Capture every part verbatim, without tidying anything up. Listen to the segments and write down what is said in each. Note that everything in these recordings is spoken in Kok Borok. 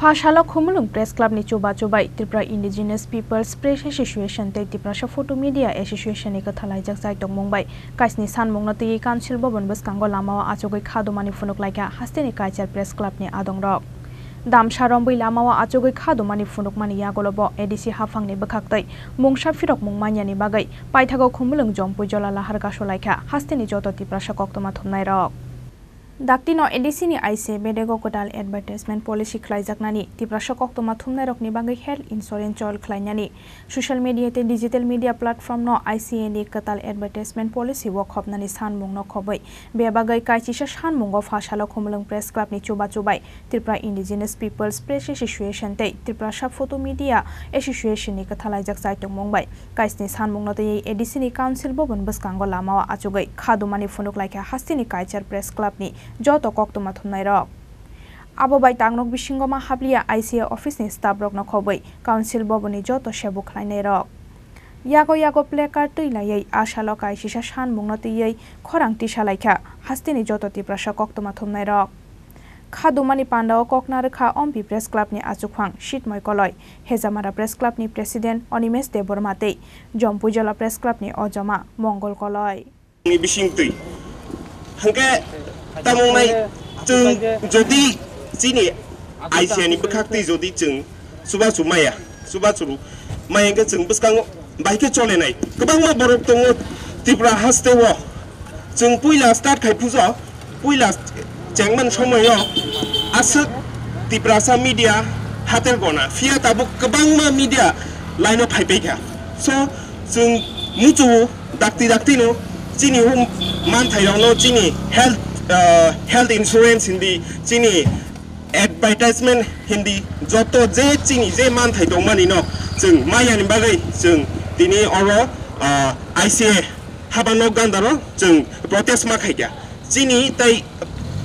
Pha salo Khumulwng Press Club ni chuba chubai Tripura Indigenous Peoples Press Association tei Tiprasa Photo Media Association ni kwthalaijak chai tongmung bai kaisni sanmungno twiwi Council Bhavan bwskango lamao achugwi kha dumani phunuk laikha hasteni Kaichar Press Club ni adongrok. Damsa rombwi lamao achugwi kha dumani phunukmani yagulo bo A D C haphangni bwkhaktwi mungsa phirokmung manyani bagwi paithago Khumulwng Jompui Jola lahar kasu laikha hasteni joto Tiprasa koktwma thumnairok. Daktino A D C ni I C A bedego kwtal advertisement policy khlaijaknani, Tiprasa koktwma thumnairokni bagwi health insurance chol khlainani, social media tei digital media platform no I C A ni kwtal advertisement policy o khopnani sanmungno khobwi bebagwi kaisisa sanmungo pha salo Khumulwng Press Club ni chuba chubai Tripura Indigenous Peoples Press Association tei Tiprasa Photo Media Association ni kwthalaijak chai tongmung bai kaisni sanmungno twiwi A D C ni Council Bhavan bwskango lamao achugwi kha dumani phunuk laikha hasteni Kaichar Press Club ni joto koktwma thumnairok. Abo bai tangnok bisingo ma habliya I C A office ni staff rokno khobwi Council Bhavan ni joto sebu khlainairok. Yago yago placard twi laiwi a salo kaisisa sanmungno twiwi khorang tisa laikha hasteni joto Tiprasa koktwma thumnairok. Kha dumani pandao kokna rwkha Ompi Press Club ni achukphang Sitmoi Koloi, Hejamara Press Club ni President Onimesh Debbarma tei Jompuijola Press Club ni ojoma Mongol Koloi. Ni bising twi. Hwnkhe tamung nai chwng jodi chini I C A ni bwkhak twi jodi chwng chubachu maya, chubachu maya hwnkhe chwng bwskango bai khe cholenai. Kwbangma borok tongo Tripura haste o. Chwng puila start khai phujo, puila chengman somoyo aswk Tiprasa media hatel gona. Phiya tabuk kwbangma media line o phai paikha. So, chwng muchu dakti dakti no chini hum manthai rokno chini health, ah, health insurance hindi chini advertisement hindi joto je chini je manthai tongmani no chwng maya ni bagwi chwng tini oro, ah, I C A haba nok gandaro chwng protest ma khaikha. Chini tai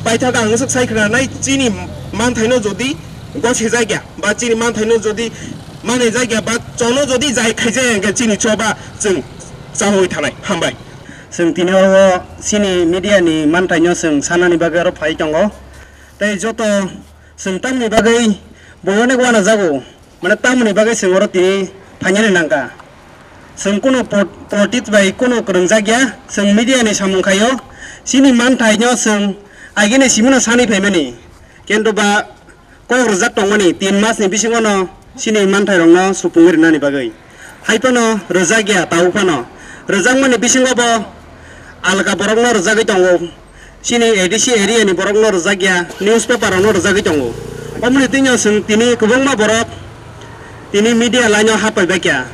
paithago ang swk sai khna nai chini manthai no jodi gosijak ya ba chini manthai no jodi manai jak ya ba chono jodi jai khaijak ya hwnkhe chini choba chwng chawi thanai. Hambai. Chwng tini o chini media ni manthai no chwng sanani bagwi aro phai tongo. Tei joto chwng tamni bagwi bo onek uanajago, mane tamoni bagwi chwng oro tini phainani nangkha. Chwng kunu po-, politics bai kunu kwrwngjak ya, chwng media ni samung khaio, chini manthai no chwng agini simino sani phaimani. Kintu ba kok rwjak tongmani tin mas ni bisingo no chini manthai rokno supungwi rwnani bagwi. Hai phano rwjak ya, tabuk phano rwjakmani bisingo bo alka borokno rwjagwi tongo. Chini A D C area ni borokno rwjak ya, newspaper rokno rwjagwi tongo. Omoni twino chwng tini kwbangma borok tini media line o hap pai baikha.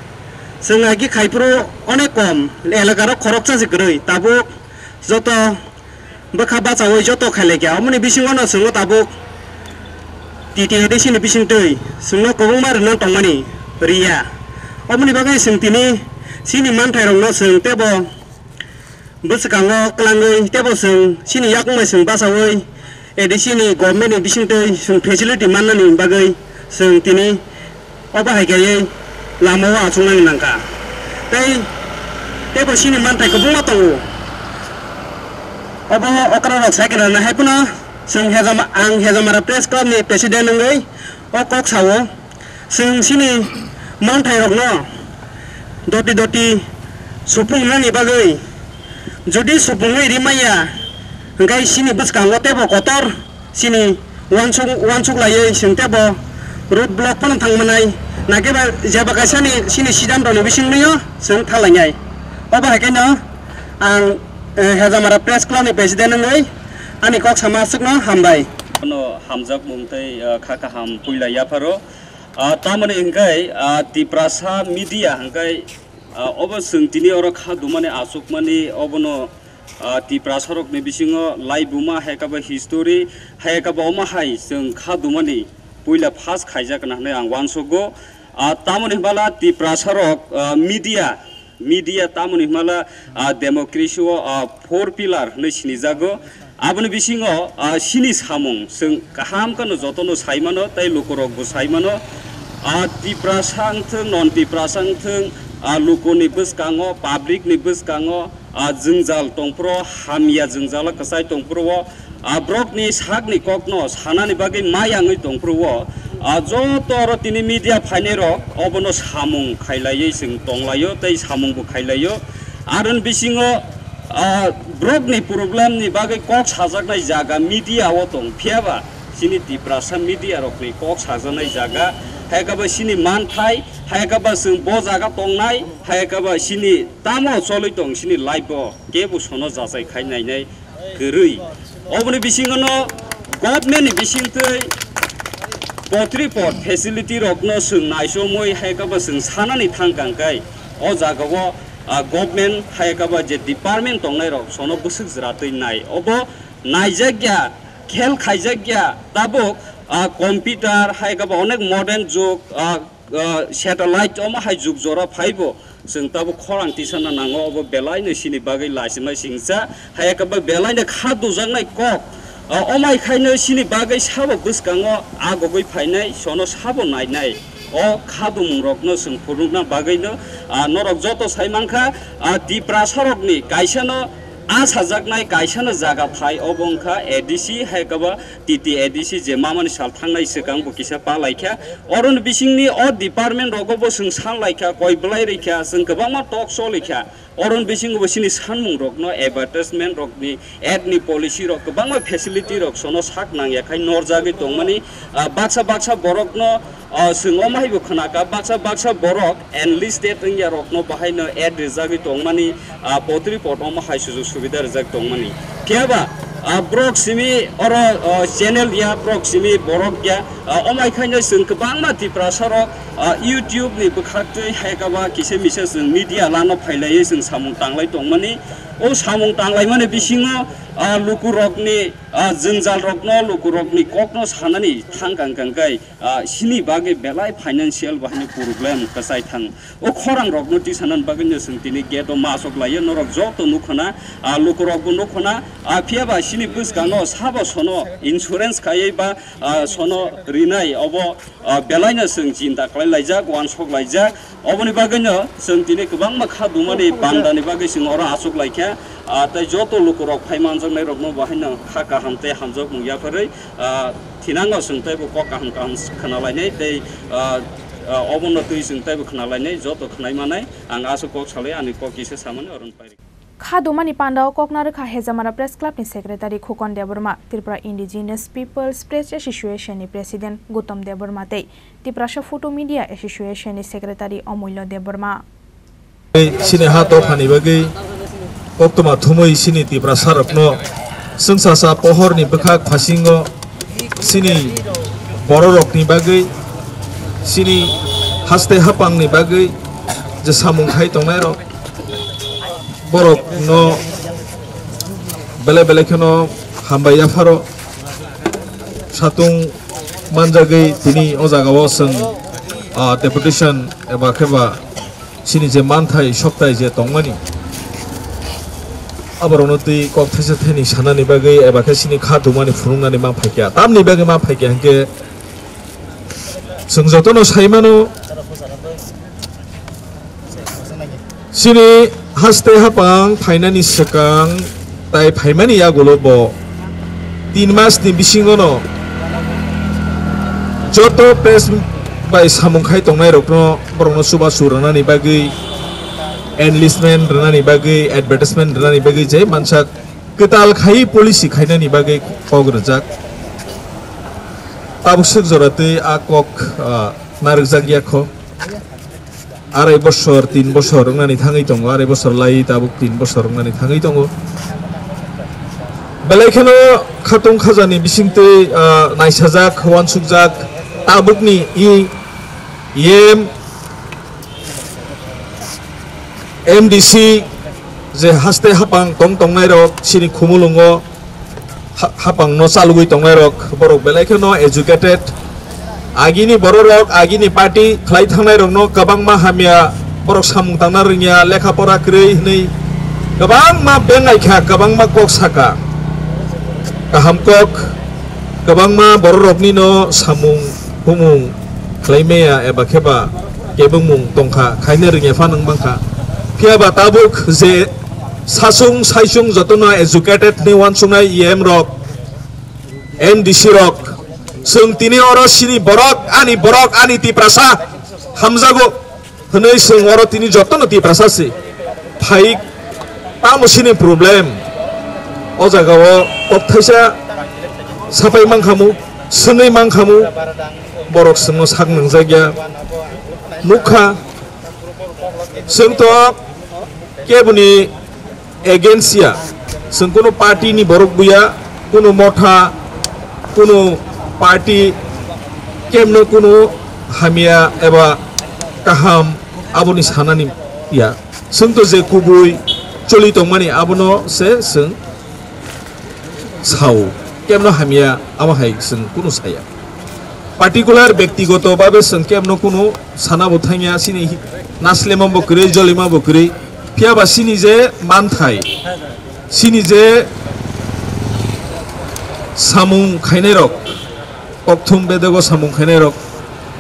Chwng agi khai phuru onek kom, elaka rok khoroksa se kwrwi, tabuk joto bwkha bachaui joto khailai kha. Omoni bisingo no chwng tabuk T T A D C ni bising twi chwngno kwbangma rwna tongmani rwya. Omoni bagwi chwng tini chini manthai rokno chwng teibo bwskango kwlangwi teibo chwng chini yakung bai chwng bachaui A D C ni government ni bising twi chwng facility mannani bagwi chwng tini obo hai khe lama o achuknani nangkha. Tei, teibo chini manthai kwbangma tongo. Obo okra rok sai khna nai hai phano chwng Hejama-, ang Hejamara Press Club ni president wngwi o kok sao. Chwng chini manthai rokno doti doti supung nani bagwi, jodi supungwi rimaya, hwnkhe chini bwskango teibo kotor chini uansuk, uansuk laiwi chwng teibo road block phano thang manai, nakhe ba jeba kaisa ni chini siddhanto ni bisingtwi o chwng thang lainai. Obo hai kheno ang, eh, Hejamara Press Club ni president wngwi ani kok sama aswkno hambai. Ano hamjakmung tei, eh, kha kaham puila yapharo. Ah, tamoni hwnkhe, ah, Tiprasa media hwnkhe, ah, obo chwng tini oro kha dumani achukmani obono, ah, Tiprasarokni bisingo laibuma hai khe bo history hai khe bo omo hai chwng kha dumani puila first khaijak na hwnwi ang uansugo. Ah, tamoni hwnbala Tiprasarok, ah, media Media tamoni hwnmala, ah, democracy o, ah, four pillar hwnwi sinijago. Aboni bisingo, ah, chini samung chwng kaham kheno jotono sai mano tei lukurokbo sai mano. Ah, Tiprasa wngthwng, non Tiprasa wngthwng, ah, lukuni bwskango, public ni bwskango, ah, jwngjal tongphuru, hamya jwngjalo kwchai tongphuru o, ah, borokni sakni kokno sanani bagwi mayangwi tongphuru o, Ah, joto oro tini media phainai rok obono samung khailaiwi chwng tonglaio tei samung bo khailai-o. Aroni bisingo, ah, borokni problem ni bagwi kok sajaknai jaga media o tong, phiya ba chini Tiprasa media rokni kok sajaknai jaga, hai khe ba chini manthai, hai khe ba chwng bo jaga tongnai, hai khe ba chini tamo cholwi tong chini life o kebo sono jachai khai nainai kwrwi. Oboni bisingo no government ni bisingtwi potri pot facility rok no chwng naisomwi hai khe ba chwng sanani thang kang khe o jaga o, ah, government hai khe ba je department tongnai rok sono bwswk jwra twi nai. Obo naijak ya, khel khaijak ya, tabuk, ah, computer hai khe ba onek modern jug, ah, ah, satellite omo hai jug jora phaibo chwng tabuk khorang tisana nango, obo belaino chini bagwi lachimai singcha, hai khe ba belaino kha dujaknai kok. Ah, omai khaino chini bagwi sabo bwskango agogwi phainai, sono sabo nainai. O khadumung rokno chwng phunukna bagwino, ah, norok joto sai mankha, ah, Tiprasa rokni kaisano a sajaknai kaisano jaga thai, obo wngkha A D C, hai khe ba T T A D C je mamani sal thangnai swkang bo kisa pa laikha. Oroni bisingni o department rogo bo chwng san laikha, koi belai rikha, chwng kwbangma talk show laikha. Oroni bisingo bo chini sanmung rokno advertisement rokni ad ni policy rok kwbangma facility rok sono sak nangya khai norjagwi tongmani, ah, baksa baksa borokno, ah, chwng omo hai bo khwnakha, baksa baksa borok enlisted wngya rokno bahaino ad rijagwi tongmani, ah, potri pot omo hai sujuk subida rijak tongmani. Phiya ba, ah, borok simi oro, ah, channel ya, borok simi borok ya, ah, omai khaino chwng kwbangma Tiprasa rok, ah, YouTube ni bwkhaktwi hai khe ba kisa misa chwng media lano phailaiwi chwng samung tanglai tongmani. O samung tanglaimani bisingo, ah, lukurokni, ah, jwngjal rokno, lukurokni kokno sanani thang kang kang khe, ah, chini bagwi belai financial bahai ni problem kwchai thang. O khorang rokno tisanani bagwi no chwng tini gate o ma aswk laiya, norok joto nukhona, ah, lukurok bo nukhona, ah, phiya ba chini bwskango sabo sono insurance khaiwi ba, ah, sono rinai obo, ah, belaino chwng chinta khlai laijak, uansuk laijak. Oboni bagwino chwng tini kwbangma kha dumani bandani bagwi chwng oro aswk laikha, ah, tei joto lukurok phai manjaknai rokno bahaino kha kaham tei hamjakmung yapharwi, ah, thinango chwng teibo kok kaham kaham khwnalainai tei, ah, ah, obono twi chwng teibo khwnalainai, joto khwnai manai. Ang aswk kok salwi ani kok kisa samani oro pai rikha. Kha dumani pandao kok narwkha Hejamara Press Club ni Secretary Khukon Debbarma, Tripura Indigenous Peoples Press Association ni President Gautam Debbarma tei Tiprasa Photo Media Association ni Secretary Omulya Debbarma. Chini ha dophani bagwi koktwma thumwi chini Tiprasa rokno chwngsacha pohorni bwkhak phasingo chini bororokni bagwi, chini haste hapangni bagwi je samung khai tongnairok, borokno belai belai kheno hambai yapharo. Satung manjagwi tini o jagao chwng, ah, deputation eba khe ba chini je manthai soktai je tongmani, aborokno twi kok thaisa thaini sanani bagwi eba khe chini kha dumani phunuknani ma phaikha. Tamni bagwi ma phaikha hinkhe chwng jotono sai mano, chini haste hapang phainani swkang tai phaimani yagulo bo tin mas ni bisingono joto press bai samung khai tongnai rokno, borokno chubachu rwnani bagwi, enlistment rwnani bagwi, advertisement rwnani bagwi je mansak kwtal khai policy khainani bagwi kok rwjak. Tabuk swk jora twi a kok, ah, narwkjak ya kho. Arai bosor, tin bosor wngnani thangwi tongo, arai bosor lai tabuk tin bosor wngnani thangwi tongo. Belai kheno khatung khajani bisingtwi, ah, naisajak, uansukjak, tabukni i E M, M D C, je haste hapang tong tongnairok, chini khumulwngo ha-, hapangno chalogwi tongnairok, borok belai kheno educated. Agini bororok, agini party khlai thangnairokno kwbangma hamya, borok samung tangna rwngya, lekha pora kwrwi hwnwi kwbangma bengaikha, kwbangma kok saka. Kaham kok, kwbangma bororoknino samung humung khlai maya eba khe ba kebengmung tongkha, khaina rwngya phano wng mankha. Phiya ba tabuk je sachung saichung jotono educated hwnwi uansuknai E M rok, M D C rok, Chwng tini oro sini borok, ani borok, ani Tiprasa hamjago hwnwi chwng oro tini jotono Tiprasa se phai, tamo sini problem. O jaga o kok thaisa sapai mankhamu, swngwi mankhamu, borok chwngno sak nangjakya nukha. Chwng to keboni against ya, chwng kunu party ni borok buya, kunu motha, kunu party kemno kunu hamya eba kaham aboni sanani ya. Chwng to je kubui choli tongmani abono se chwng sao, kemno hamya abo hai chwng kunu saya. Particular bektigoto babe chwng kemno kunu sana bo thangya, sini naslema bo kwrwi, jolima bo kwrwi. Phiya ba sini je manthai, sini je samung khainai rok, kokthum bedego samung khainai rok,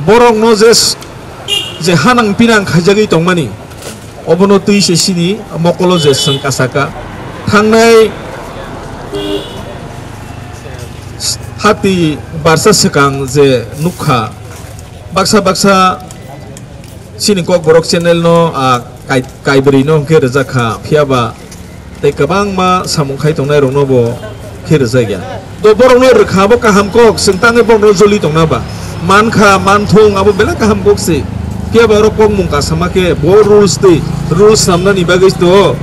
borok no je s-, je hanang pinang khaijagwi tongmani, obono twi se sini mokolo je chwng kasaka. Thangnai hati barsa swkang je nukha, baksa baksa chini Kokborok channel no, ah, kai-, kaibrwi no hwnkhe rwjak kha, phiya ba tei kwbangma samung khai tongnai rokno bo khe rwjak ya. To borokno rwkha bo kaham kok, chwng tangwi borokno joli tongna ba. Mankha, manthung abo belai kaham kok se. Phiya ba oro kokmung kasama khe bo rules twi, rules swnamnani bagwi to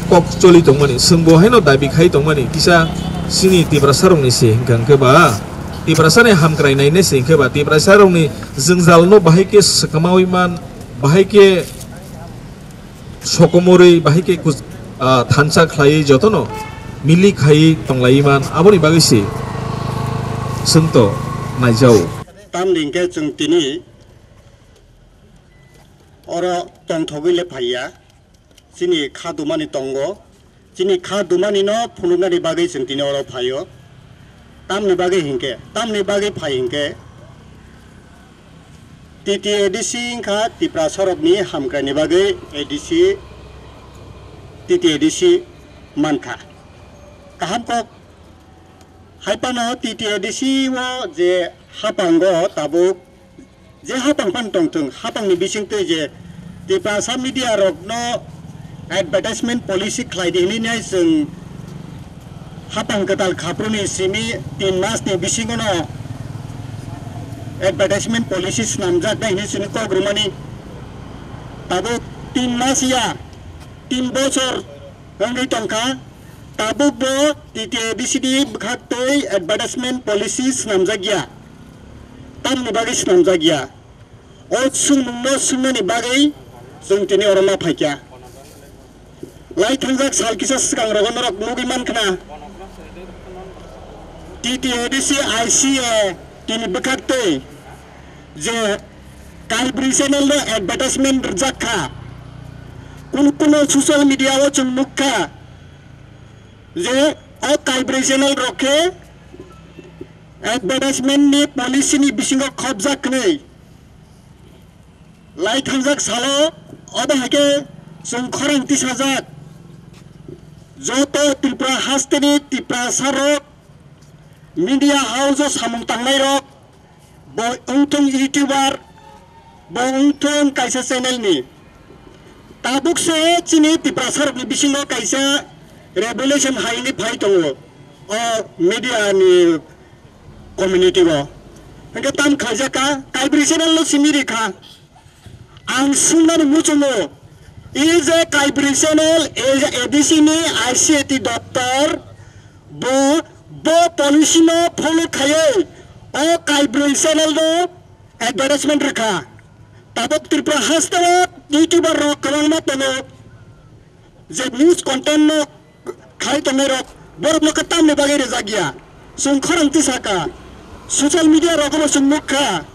kok choli tongmani. Chwng bo haino dabi khai tongmani. Kisa chini Tiprasa rokni se hwnkha hwnkhe ba. Tiprasa ni hamkrai nainai se hwnkhe ba. Tiprasa rokni jwngjal no bahai khe swkamawi man, bahai khe sokomorwi bahai khe kuch-, ah, thansa khlaiwi jotono milik khai tonglaiwi man, aboni bagwi se chwng to naijao. Tamni hwnkhe chwng tini oro tongthogwi le phaiya, chini kha dumani tongo, chini kha dumani no phunuknani bagwi chwng tini oro phaio. Tamni bagwi hinkhe, tamni bagwi phai hinkhe, T T A D C wngkha Tiprasa rokni hamkraini bagwi A D C, T T A D C mankha. Kaham kok hai phano T T A D C o je hapango tabuk je hapang phano tongthwng, hapangni bisingtwi je Tiprasa media rokno advertisement policy khlai di hwnwi nai chwng hapang kwtal khapruni simi tin masni bisingono advertisement policy swnamjak nai hwnwi chwngno kok rwmani. Tabuk tin mas ya, tin bochor wngwi tongkha, tabuk bo T T A D C ni bwkhaktwi advertisement policy swnamjak ya, tamni bagwi swnamjak ya. O swngmungno swngnani bagwi chwng tini oro ma phaikha. Lai thangjak sal kisa swkang rogo norok nugwi mankha na, T T A D C I C A tini bwkhaktwi je Kaibri channel no advertisement rwjak kha. Kun kuno social media o chwng nukha je o Kaibri channel rok khe advertisement ni policy ni bisingo khopjak hwnwi. Lai thangjak salo obo hai khe chwng khorang tisajak joto Tripura hasteni Tiprasa rok, media house o samung tangnai rok, bo wngthung YouTuber, bo wngthung kaisa channel ni. Tabuk se chini Tiprasa rokni bisingo kaisa revolution hai hwnwi phai tongo o media ni community o. Hwnkhe tam khlaijak kha, Kaibri channel no simi ri kha. Ang swngnani muchungo, e je Kaibri channel, e je A D C ni I C A T doptor, bo, bo policy no follow khaiwi o Kaibri channel no advertisement rwkha. Tabuk Tripura hasteo YouTuber rok kwbangma tongo, je news content no khai tongnai rok, borok no khe tamni bagwi rijak ya. Chwng khorang tisaka, social media rogo bo chwng nukha.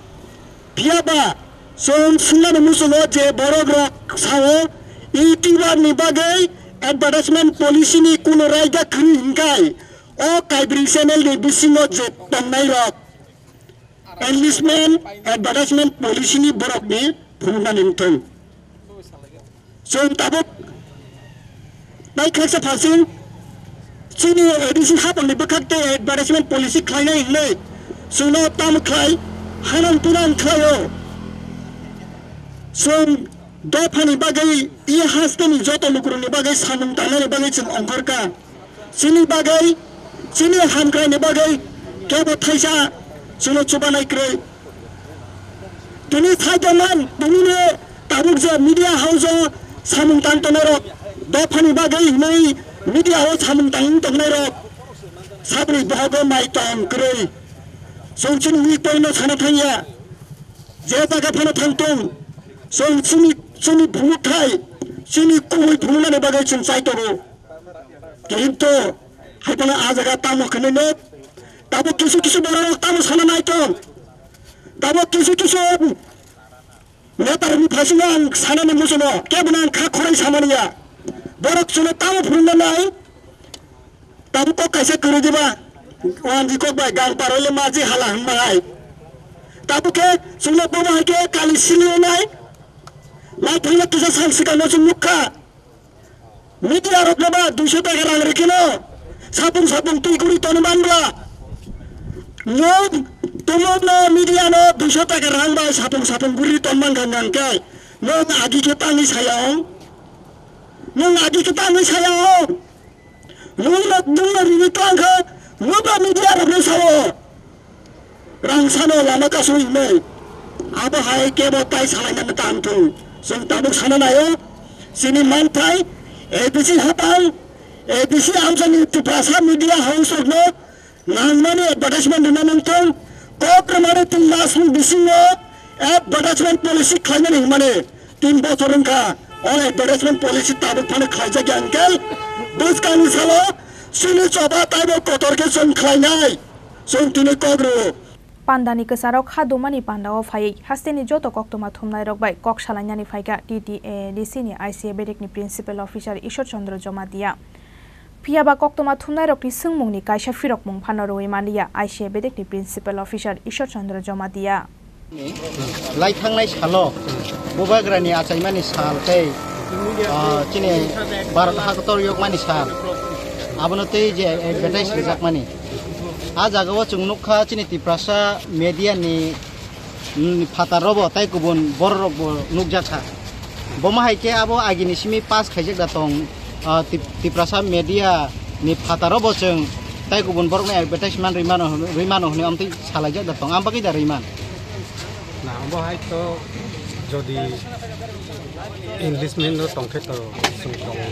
Phiya ba chwng swngnani muchungo je borok rok sao, YouTuber ni bagwi advertisement policy ni kuno raida khwrwi hinkhai, o Kaibri channel ni bisingo je tongnai rok, enlistment advertisement policy ni borok ni phunuknani wngthung. Chwng tabuk nai khaksa phalsing chini A D C hapang ni bwkhak tei advertisement policy khlainai hinwi Chwngno tamo khlai, hanang pinang khlaio. Chwng dophani bagwi, i hasteni joto lukurokni bagwi samung tangnani bagwi chwng ongkhorkha. Chini bagwi, chini hamkraini bagwi kebo thaisa chwngno chubanai kwrwi. Tini saijaman, tinini tabuk je media house-o samung tang tongnairok, dophani bagwi hinwi media-o samung tang tongnairok, saboni bohogo mai tong kwrwi. Chwng chini weak point-no sana thangya, je jaga phano thangtong, chwng chini, chini phunukthai, chini kubui phunuknani bagwi chwng chai tongo. Kintu, hai phano a jaga tamo kheneno, tabuk kisu kisu bororok tamo sana nai tong, tabuk kisu kisu Netarokni phaisingno ang sanani muchungo, kebono ang kha khorang samani ya. Borok chwngno tamo phunukna nai? Tabuk kok kaisa kwrwi diba? Wanji kok bai gang parole maji hala hwnma hai. Tabuk khe chwngno bobo hai khe kali sili nai? Lai thangna kisa sal swkangno chwng nukha. Media rokno ba duiso taka rang rikino sapung sapung twi guri toni manbla. Nwng tumungno media no duiso taka rang bai sapung sapung guri ton man gang gang khe nwng agi khe tangwi saya ong. Nwng agi khe tangwi saya ong. Nwng no, nwng no rini tong khe nwng ba media rokno sao. Rangsano lama kasui hwnwi. Abo hai kebo tai salaina mwtang thung. Chwng tabuk sana naio. Chini manthai A D C hapang, A D C amchani Tiprasa media house rokno nangmani advertisement rwna nangthung. Kok rwmani tin masni bisingo advertisement policy khlaimani hwnmani. Tin bochor wngkha o advertisement policy tabuk phano khlaijak ya hwnkhe bwskangni salo chini choba taibo kotor khe chwng khlainai, chwng tini kok rwo. Pandani kwcharok kha dumani pandao phaiwi hasteni joto koktwma thumnairok bai kok salainani phaikha T T A D C ni I C A bedekni Principal Officer Ishwar Chandra Jamatia. Phiya ba koktwma thumnairokni swngmungni kaisa phirokmung phano rwui manliya I C A bedekni Principal Officer Ishwar Chandra Jamatia. Lai thangnai salo Bubagrani achaimani sal tei, ah, chini Bharat hakotor yokmani sal, abono tei je advertise rijakmani. A jagao chwng nukha chini Tiprasa media ni, mm, phatar robo tei kubun borok rokbo nukjakha. Bomo hai khe abo agini simi pass khaijak da tong, ah, Tip-, Tiprasa media ni phataro bo chwng tai kubun borokno advertisement rwi mano hwnwi, rwi mano hwnwi amtwi salaijak da tong, am bagwi da rwi man? Na, abo hai to jodi enlistment no tong khe to chwng tongo.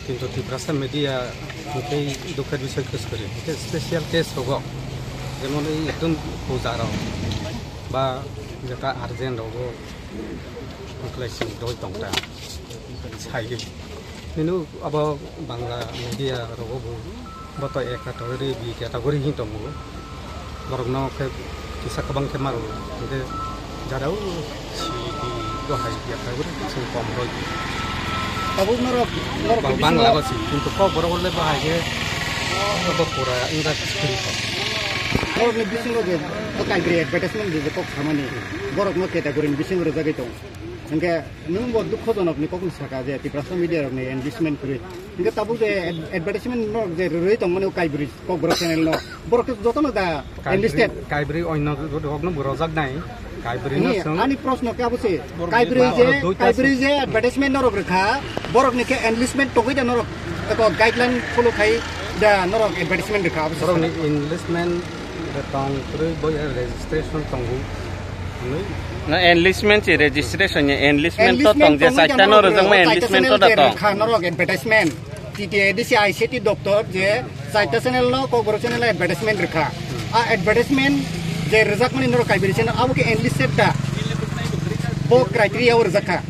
Kintu Tiprasa media hwnkhe dukha bisoi kwswk kwrwi. Hwnkhe special case rogo, jemon ei ekdom puja rok ba jeta urgent rogo, wngkhlai chwng doi tong ta. Sai. Nini abo Bangla media rogo bo, bo to A category, B category hin tongo. Borokno khe kisa kwbang khe maro. Hwnkhe jara o C D rohai ya category chwng kom roi. Tabuk norok, norok Ba-, bising Bangla o bo si, kintu kok borok le bahai khe bo pura wngkha kwrwi kok. Norokni bisingo je bo kaibri advertisement di je kok samani. Borokno category ni bisingo rwjagwi tongo. Hwnkhe nwng bo dukhojonokni kokni saka je Tiprasa media rokni enlistment kwrwi. Hwnkhe tabuk je ad-, advertisement norok je rwrwi tongmani o kaibri Kokborok channel no. Borok khe jotono da Kaibri, enlisted. Kaibri onno rokno bo rojak nai. Kaibri no Ani, chwng ani proshno khe abo se. Borok Kaibri ba je, oro dui ta kaibri se. Je advertisement norok rwkha, borokni khe enlistment togwi da norok eko guideline follow khai da norok advertisement rwkha abo se. Borokni enlistment da tong kwrwi bo ya registration tongo. Hwnwi. Na enlistment se registration ya, enlistment to Enlistment tong je tongwi da chaita no norok rwjakma rwkha, enlistment to chaita da channel tong. Rwkha norok advertisement. T T A D C I C T doptor je chaita channel no Kokborok channel advertisement rwkha. A advertisement je rwjakmani norok kaibri channel abo khe enlisted da. Bo criteria o rwjakha.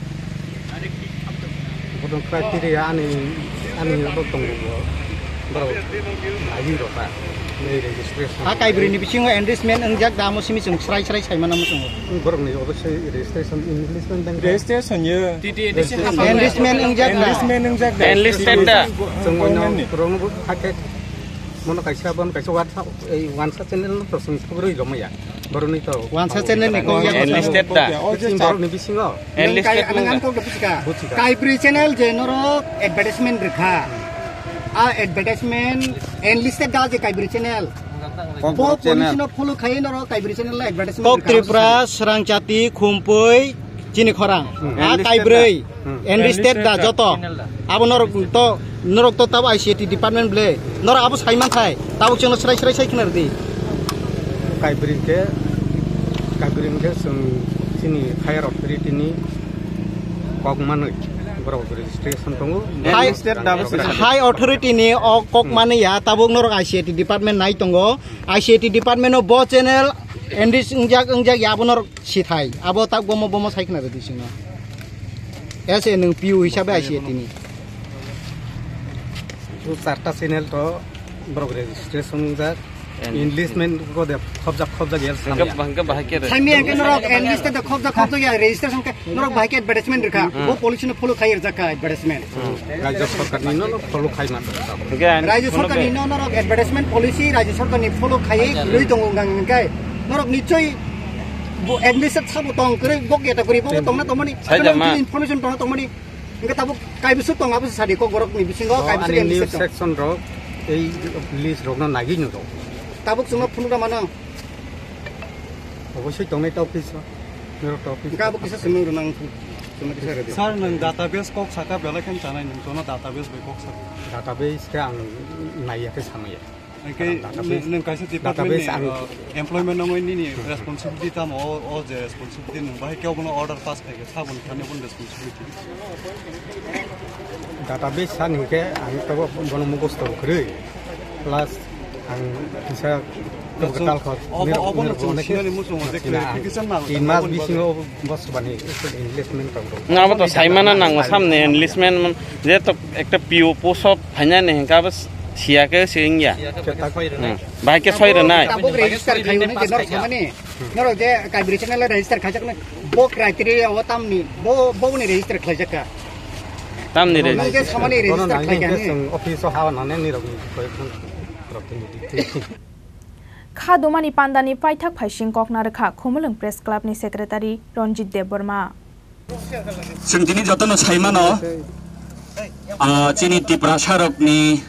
Bodong criteria ani, ani bo tongo bo. Borok naiwi rwkha. Nei registration. A kaibri ni bisingo enlistment wngjak da amo simi chwng srai srai saimano muchungo. Borokni obossoi registration, enlistment dang. Registration yo. T T A D C Enlistment wngjak da. Enlistment wngjak da. Enlisted da. Chwng bono borokno bo hakhe mono kaisa, bono kaisa wansa, ei wansa channel no to chwng sabrwi romaya. Borokni to Wansa channel ni kok ya. Enlisted da. Borokni bisingo. Enlisted Kai-, nang nungkha. Ang kok da buchika. Buchika. Kaibri channel je norok advertisement rwkha. A advertisement enlisted da je kaibri channel. Kokborok channel. Police no follow khai norok Kaibri channel advertisement Kok rwkha. Tripura, Srangchati, Khumpui, chini khorang. Hmm. A Kaibri, hmm. N D state da joto. Abo norok to, norok to tabo I C A T department ble. Norok abo saiman khai. Tabuk chwngno srai srai sai khna rwdi. Kaibri ke, Kaibri ke chwng chini higher authority ni kok manwi borok registration tongo. High, high authority ni o kok manwi ya, tabuk norok I C A T department nai tongo. I C A T department o bo channel N D wngjak, wngjak ya, abo norok sithai. Abo tak bomo, bomo sai khna rwdi sino. As a nwng P U hisabe I C A T ni. Bo charta channel to borok registration wngjak. Enlistment ko de khobjak, khobjak ya. Hingke, hingke bahai khe re. Saimi hingke norok enlistment de khobjak, khobjak ya registration khe norok bahai khe advertisement rwkha. Hmm. Bo policy no follow khai rwjak kha advertisement. Hmm. Rajya sarkar ni no, no follow khai ma. Hingke ani Rajya sarkar ni no norok advertisement policy Rajya sarkar ni follow khai rwi tongo hingke norok nichoi bo enlisted sabo tong kwrwi bok eta kwrwi bo tongna tongmani. Sai jama. Information tongna tongmani. Hingke tabuk kaibiswk tong abo sadi kokborok ni bisingo. Oh, kaibiswk ani enlisted news tong. Section rok ei list rok no nagwi nw rok. Tabuk chwngno phunukna mano. Obosoi tongnai ta office o. Nirok ta office. Hingke abo kisa swngmung rwnang chwngno kisa rwdi. Sir, nwng database kok saka belai khe chanai nwng tono database bai kok saka. Database khe ang naiya khe samaya. Hingke database, nwng, nwng kaisa department database ni, ang uh, employment nangwi nini responsibility tamo o, o je responsibility nwng bahai khe obono order pass khaikhe saboni thani obono responsibility. Database san hingke ang tabo bono mugosto kwrwi. Plus ang kisa Obo, obo nwng chwng sinani muchungo je clarification nango. Tin mas bisingo bo swbani enlistment tong. Na abo to saimana nango samni enlistment je to ekta P O post o phainani hingke abo siya ke singya. Bahai ke soi rwnai. Tabuk register khayo ni je norok samani. Norok je Kaibri channel register khaijaknai. Bo criteria o tamni bo, bo ni register khlaijakha. Tamni register. Nang je samani register khlaikha ni. Office o hawa nane nirok ni. Kha dumani pandani paithak phaising kok narwkha Khumulwng Press Club ni Secretary Ranjit Debbarma. Chwng tini jotono saimano, ah, chini Tiprasa rokni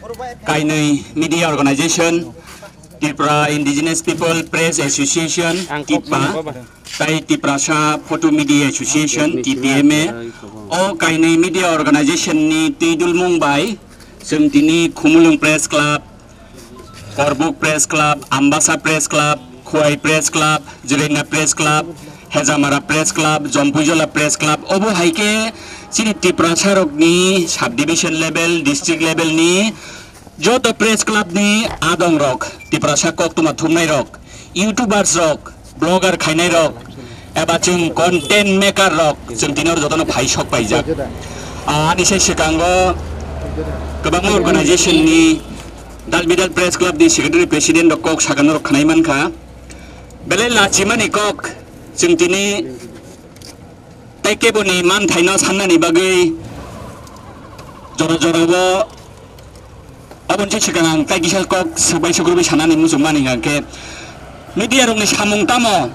kainwi media organization, Tripura Indigenous People Press Association, TIPPA, tei Tiprasa Photo Media Association, T P M A, o kainwi media organization ni twi dulmung bai chwng tini Khumulwng Press Club, Korbuk Press Club, Ambasa Press Club, Khowai Press Club, Jirenda Press Club, Hejamara Press Club, Jompuijola Press Club, obo hai khe chini Tiprasa rokni subdivision level, district level ni joto press club ni adong rok, Tiprasa koktwma thumnai rok, YouTubers rok, blogger khainai rok, eba chwng content maker rok, chwng tini oro jotono phai sok paijak. Ah, ani se swkango kwbangma organization ni Dal Bidal Press Club ni Secretary President rok kok sakano rok khwnai mankha. Belai lachimani kok chwng tini tei keboni manthaino sannani bagwi jora jorao oboni se swkang ang tei kisa kok swbai sukrubwi sanani muchungmani hwnkhe media rokni samung tamo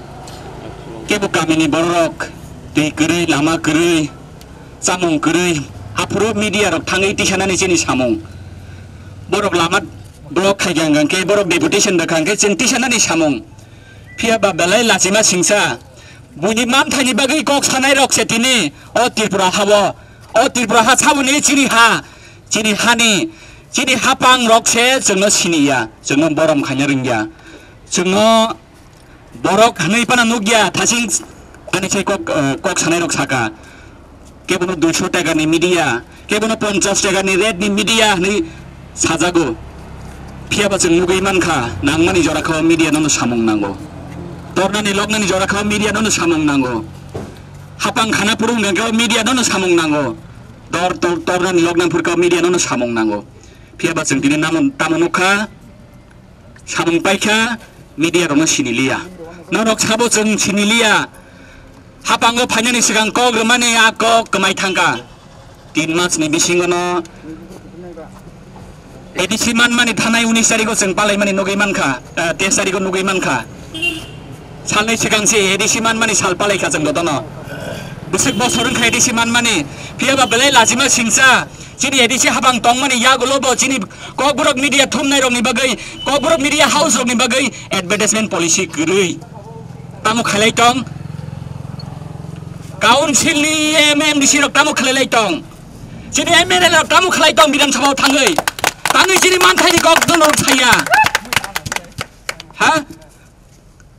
kebo kamini bororok twi kwrwi lama kwrwi chamung kwrwi aphuru media rok thangwi tisanani chini samung borok lama block khaikha hwnkhe borok deputation rwkha hwnkhe chwng tisanani samung. Phiya ba belai lachima singsa. Buini manthaini bagwi kok sanai rok se tini o Tripura hao. O Tripura ha saboni chini ha. Chini hani, chini hapang rok se chwngno siniya. Chwngno borom khaina rwngya. Chwngno borok hwnwi phano nukya. Thasing ani se kok, eh, kok sanai rok saka. Kebono duiso taka ni media, kebono ponchas taka ni rate ni media hinwi sajago. Phiya ba chwng nugwi mankha, nangmani jora kha o media nono samung nango. Tornani loknani jora kha o media nono samung nango. Hapang khana phuru wngkha khe o media nono samung nango. Tor, tor, tornani loknani phuru kha o media nono samung nango. Phiya ba chwng tini namo, tamo nukha, samung paikha, media rokno siniliya. Norok sabo chwng siniliya. Hapango phainani swkang kok rwmani a kok kwmai thangkha. Tin masni bisingono A D C manmani thanai unis tarigo chwng palaimani nugwi mankha, eh, teis tarigo nugwi mankha. Salnwi swkang se A D C manmani sal palaikha chwng jotono. Bwswk bosor wngkha A D C manmani, phiyaba belai lachima singcha. Chini A D C habang tongmani yagulo bo chini Kokborok media thumnai rokni bagwi, Kokborok media house rokni bagwi advertisement policy kwrwi. Tamo khailai tong? Council ni M M D C rok tamo khailai tong? Chini M L A rok tamo khailai tong Bidhan Sabha o thangwi? Tangwi chini manthai ni kok dono saya. Ha?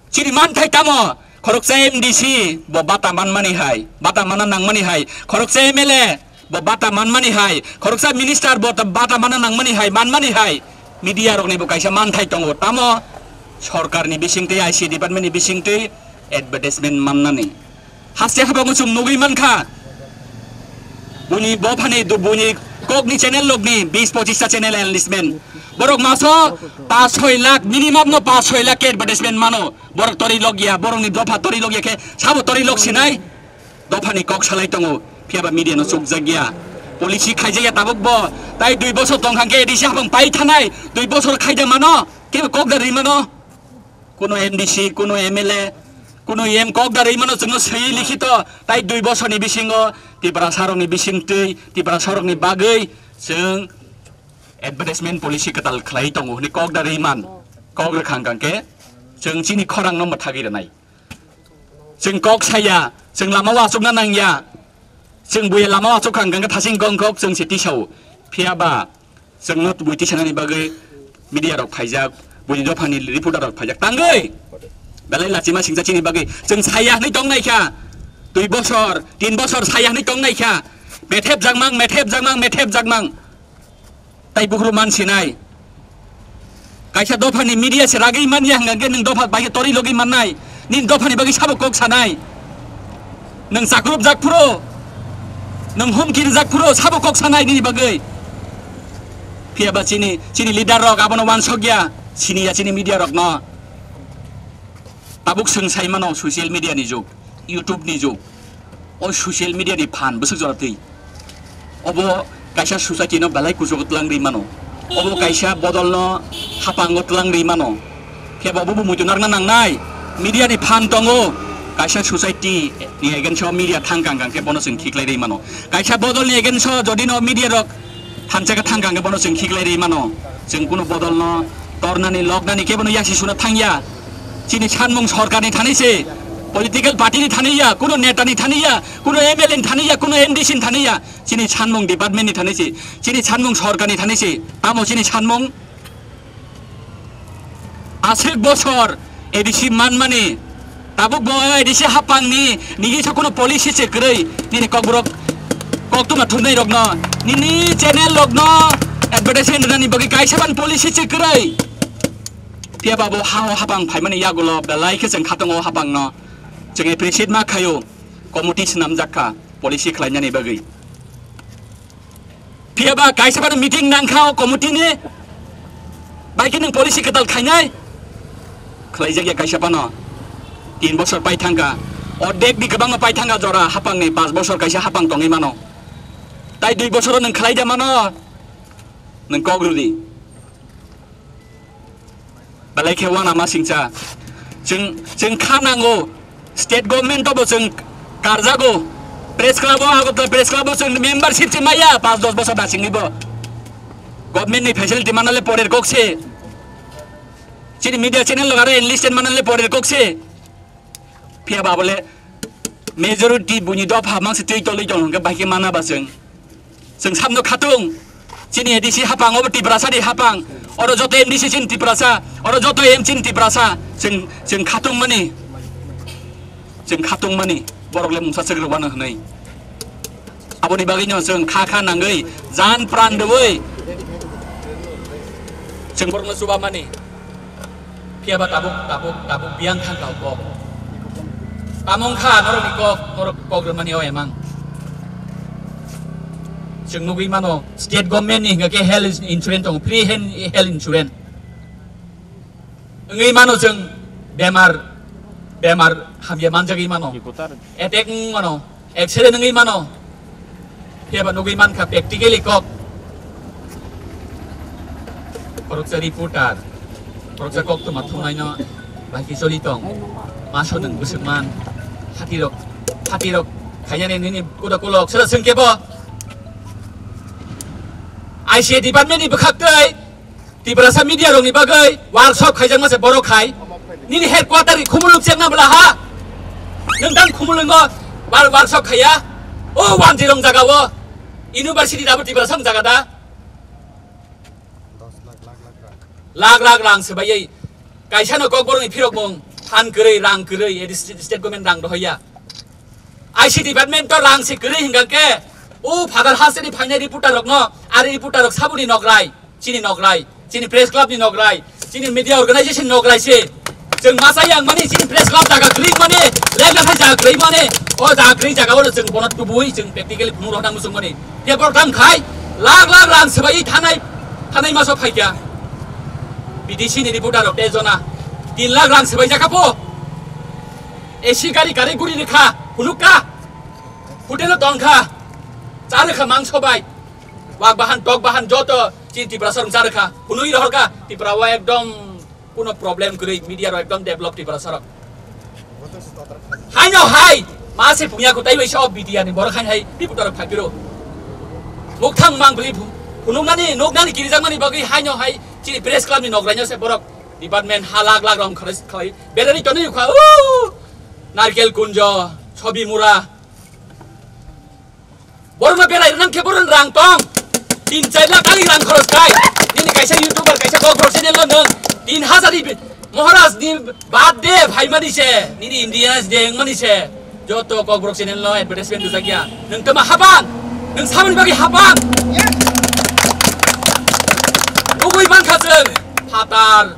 Chini manthai tamo? Khoroksa M D C bo bata manmani hai, bata mana nangmani hai. Khoroksa M L A bo bata manmani hai, khoroksa minister bo ta-, bata mana nangmani hai, manmani hai. Media rokni bo kaisa manthai tongo. Tamo? Sorkarni bisingtwi, I C department ni bisingtwi advertisement mannani. Haste habango chwng nugwi mankha. Buini bophani du-, buini kokni channel lokni bis pochista channel enlistment. Borok maso pas soi lakh, minimum no pas soi lakh ke advertisement mano. Borok tori logya, borokni dopha tori logya khe sabo tori lok sinai. Dophani kok salai tongo, phiyaba media no chukjakya. Policy khaijakya tabuk bo, tai dui bosor tongkha khe A D C habang pai thanai, dui bosor khaida mano, kebo kok da rwi mano. Kuno M D C, kuno M L A, kuno M kok da rwi mano chwngno swi likhito, tai dui bosorni bisingo Tiprasa rokni bisingtwi, Tiprasa rokni bagwi chwng advertisement policy kwtal khlai tongo hwnwi kok da rwi man. Kok rwkha hwnkha khe chwng chini khorangno mwthagwi rwnai. Chwng kok saya, chwng lama o achukna nangya, chwng buya lama o achukha hwnkha khe thasing kong kok chwng se tisao. Phiyaba chwngno tubui tisanani bagwi media rok phaijak, buini dophani reporter rok phaijak. Tangwi belai lachima singcha chini bagwi chwng saya hwnwi tong naikha. Dui bosor, tin bosor saya hwnwi tong naikha. Methep jakmang, methep jakmang, methep jakmang. Tai bukhru man sinai. Kaisa dophani media se ragwi manya hwnkha khe nwng dopha bai khe tori logwi mannai. Nini dophani bagwi sabo kok sanai. Nwng chakrupjak phuru, nwng humki rijak phuru sabo kok sanai nini bagwi. Phiyaba chini, chini leader rok abono wansokya, siniya chini media rokno. Tabuk chwng sai mano social media ni jug, YouTube ni jug. O social media ni phan bwswk jora twi. Obo kaisa society no belai kuchugo twlang rwi mano. Obo kaisa bodol no hapango twlang rwi mano. Khe bo bo muitu narwkna nangnai. Media ni phan tongo. Kaisa society ni against o media thang kang kang khe bono chwng khiklai rwi mano. Kaisa bodol ni against o jodi no media rok thansa khe thang kang khe bono chwng khiklai rwi mano. Chwng kuno bodol no tornani loknani khe bono yasi suna thangya. Chini sanmung sorkar ni thani se, political party ni thani ya, kuno neta ni thani ya, kuno M L A ni thani ya, kuno M D C ni thani ya. Chini sanmung department ni thani se, chini sanmung sorkar ni thani se. Tamo chini sanmung? Aswk bosor A D C manmani, tabuk bo A D C hapang ni nini sa kuno policy se kwrwi, nini kokborok koktwma thumnai rokno, nini channel rokno advertisement rwnani bagwi kaisa ban policy se kwrwi. Phiya ba bo ha o hapang phaimani yagulo belai khe chwng khatung o hapang no chwng appreciate ma khaio, committee swnamjak kha policy khlainani bagwi. Phiya ba kaisa phano meeting nang kha o committee ni, bai khe nwng policy kwtal khainai? Khlaijak ya kaisa phano. Tin bosor pai thang kha, ordek ni kwbangma pai thang kha jora hapang ni, panch bosor kaisa hapang tongwi mano. Tai dui bosoro nwng khlai da mano, nwng kok rw di. Belai khe uanama singcha. Chwng, chwng kha nango. State government o bo chwng karjago. Press club o, Agartala Press Club o chwng membership se maya, panch dos bosor da singwi bo. Government ni facility manale porer kok se. Chini media channel lok aro enlisted manale porer kok se. Phiya ba bole majority buini dopha mangsi twi tolwi tong hwnkhe bahai khe mana ba chwng. Chwng samno khatung. Chini A D C hapang, obo Tiprasa ni hapang. Oro joto M D C chini Tiprasa, oro joto M chini Tiprasa. Chwng, chwng khatung mani. Chwng khatung mani. Borok le mungsa chwk rwbano hwnwi. Aboni bagwi no chwng kha kha nangwi, jan pran rwwi. Chwng borokno chuba mani. Phiya ba tabuk, tabuk, tabuk biyang thang kha o kok. Tamo wng kha norokni kok, norok kok rwmani o emang. Chwng nugwi mano, state government ni hwnga khe health insurance tongo, free hen-, health insurance. Wngwi mano chwng bemar, bemar hamya manjagwi mano. Attack wng mano. Accident wngwi mano. Phiya ba nugwi mankha practically kok. Khoroksa reporter, khoroksa koktwma thumnaino bai khe choli tong. Maso nwng bwswk man. Hatirok, hatirok Khainani nini kuda kulok sera sengkebo. I C A department ni bwkhak tei Tiprasa media rokni bagwi workshop khaijakma se borok khai. Nini headquarter ni Khumulwng chekna bwla ha. Nwng tang Khumulwngo war-, workshop khaiya. O Wanjirong jaga o. University dabo Tiprasa wng jaga da. Lakh lakh rang swbaiwi. Kaisa no Kokborok ni phirok mung. Phan kwrwi, rang kwrwi, edi state government rang dohoya. I C department to rang se kwrwi hingka khe, o Father Hasani phainai reporter rokno, ari reporter rok sabuni nokrai, chini nokrai, chini press club ni nokrai, chini media organization nokrai se. Chwng masa yang mani chini press club jaga kwrwi mani, lek lek hai jaga kwrwi mani, o jaga kwrwi jaga o chwng bono tubui chwng practically phunuk rok nang musung mani. Paper dam khai, lakh lakh rang swbai thanai, thanai maso phaikya. B D C ni reporter rok tei jona, tin lakh rang swbai jaka po. A C gari gari guri rikha, phunukka. Hotel o tongkha. Charikha mangso bai. Wak bahan, tok bahan, joto chin Tiprasa rung charikha. Phunui rohorkha. Tipra o ekdom kuno problem kwrwi, media rok ekdom develop Tiprasa rok. Haino hai, ma se pungya ko taibai sa B D R ni borok hain hai, reporter rok phai piro. Mukthang mang bri phu-, phunuknani, nuknani kirijakmani bagwi haino hai, chini press club ni nokrai no se borok. Department ha lakh lakh rong kharwi khlai. Berani tonwi kha, o! Narkel Kunjo, Sobi Mura. Borokno berai rwnang khe borokni rang tong. Tin char lakh ani rang khoros khai. Nini kaisa YouTuber, kaisa Kokborok channel no nwng tin hazar ni bi-, Maharaj ni birthday phaimani se, nini Independence Day wngmani se. Joto Kokborok channel no advertisement rijak ya. Nwng tama habang. Nwng samani bagwi habang. Nugui mankha chwng phatar,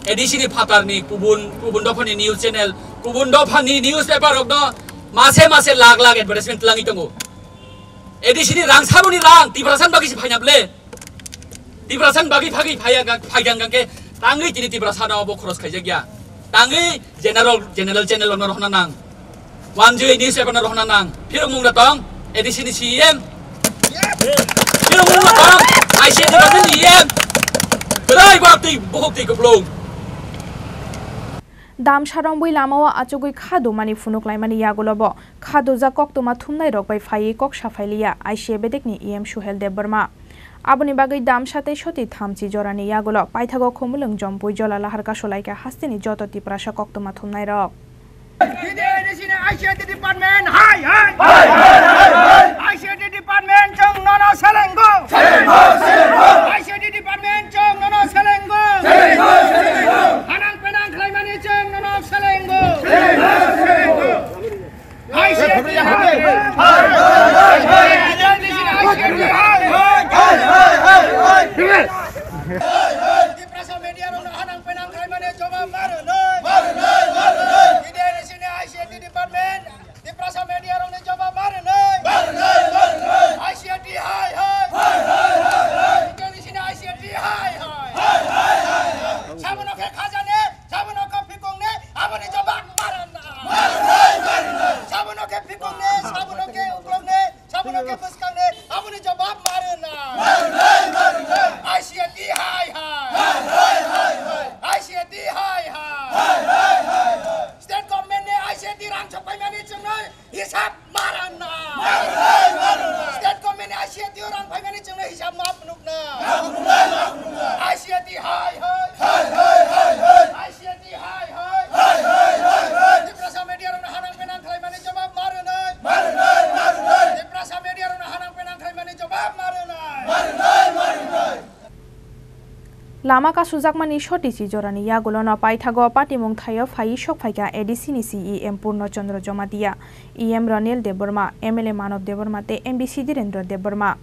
A D C ni phatar ni kubun, kubun dopha ni news channel, kubun dopha ni newspaper rok no mase mase lakh lakh advertisement twlangwi tongo. A D C ni rang saboni rang, Tiprasa ni bagwi se phaina ble. Tiprasa ni bagwi phagwi phaiya ga-, phaiya hwnkhe tangwi tini Tiprasa no bo khoros khaijak ya. Tangwi general, general channel no rohna nang. One G news paper no rohna nang. Phirok mung da tong, A D C ni C E M. Phirok mung da tong, I C A department ni E M. Kwrwi borok twi, bukhuk twi kuplung. Damsa rombwi lamao achugwi kha dumani phunuk laimani yagulo bo kha dujak koktwma thumnai rok bai phaiwi kok saphai liya I C A bedekni E M Suhel Debbarma. Aboni bagwi Damsa tei Soti thamchi jorani yagulo paithago Khumulwng Jompui Jola Lahar Kasolaika hasteni joto Tiprasa koktwma thumnai rok. T D A D C ni I C A T department, hai, hai. Hai, hai, hai, hai. I C A T department, chwng nono selengo. Selengo, selengo. I C A T department, chwng nono selengo. Selengo, selengo. Hanang penang khlaimani chwng nono selengo. Selengo, selengo. I C A T, hai, hai. Hai, hai, hai, hai. T D A D C ni I C A T, hai, hai. Hai, hai, hai, hai. Tiprasa media rokno hanang penang khlaimani jawab ma rwnai. Ma rwnai, ma rwnai. T D A D C ni I C A T department, Tiprasa media rokni jawab ma rwnai. Ma rwnai, ma rwnai. I C A T hai hai. Hai hai hai hai. T D A D C ni I C A T hai hai. Hai hai hai hai. Sabono khe khajani, sabono khe phikungnai, aboni jawab ma rwnai. Ma rwnai, ma rwnai. Sabono khe phikungnai, sabono khe ukloknai, sabono khe bwskangnai, aboni jawab ma rwnai. Ma rwnai, ma rwnai. I C A T hai hai. Hai hai hai hai. I C A T hai hai. Hai hai hai hai. State government ni I C A T rang chok phaimani chwngnai hisab ma rwnai. Ma rwnai, ma rwnai. State government ni I C A T o rang phaimani chwngnai hisab ma phunuknai. Ma phunuknai, ma phunuknai. I C A T hai hai. Hai hai hai hai. I C A T hai hai. Hai hai hai hai. Tiprasa media rokno hanang penang khlaimani jawab ma rwnai. Ma rwnai, ma rwnai. Tiprasa media rokno hanang penang khlaimani jawab ma rwnai. Ma rwnai, ma rwnai. Lama kasujakmani Soti si jorani yagulono paithago patimung thaio phaiwi sok phaikha A D C ni C E M Purno Chandra Jamatia, E M Ranil Debbarma, M L A Manob Debbarma tei M D C Dhirendra Debbarma.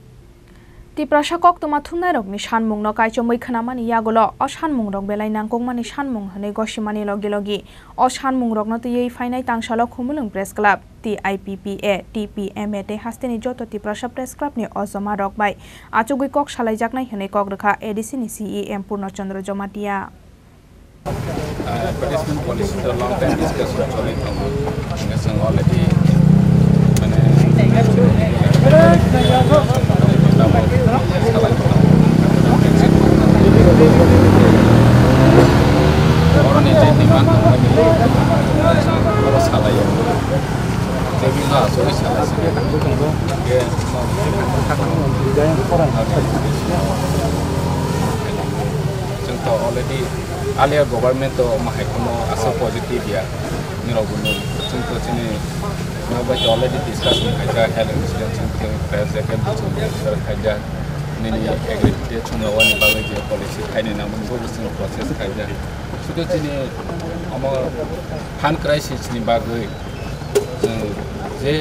Tiprasa koktwma thumnairokni sanmungno kaichomwi khnamani yagulo o sanmungrok belai nangkukmani sanmung hwnwi gosimani logi logi o sanmungrokno twiwi phainai tangsalo Khumulwng Press Club, T I P P A, T P M A tei hasteni joto Tiprasa Press Club ni o joma rok bai achugwi kok salaijaknai hwnwi kok rwkha A D C ni C E M Purno Chandra Jamatia. Advertisement policy to long time discussion choli tongo. Hingke chwng already, mane, boroni je demand tongmani, oro salaio. Chwng to already earlier government to omo hai kheno aswk positive ya. Nirok bo nung. Chwng to chini, nirok bai to already discussion khaijak, health insurance wngkhe, price jacket bo chwng register khaijak. Nini agreement chwng rwani bagwi je policy khaini nangmani bo chwng process khaijak. Sudu chini omo fund crisis ni bagwi chwng je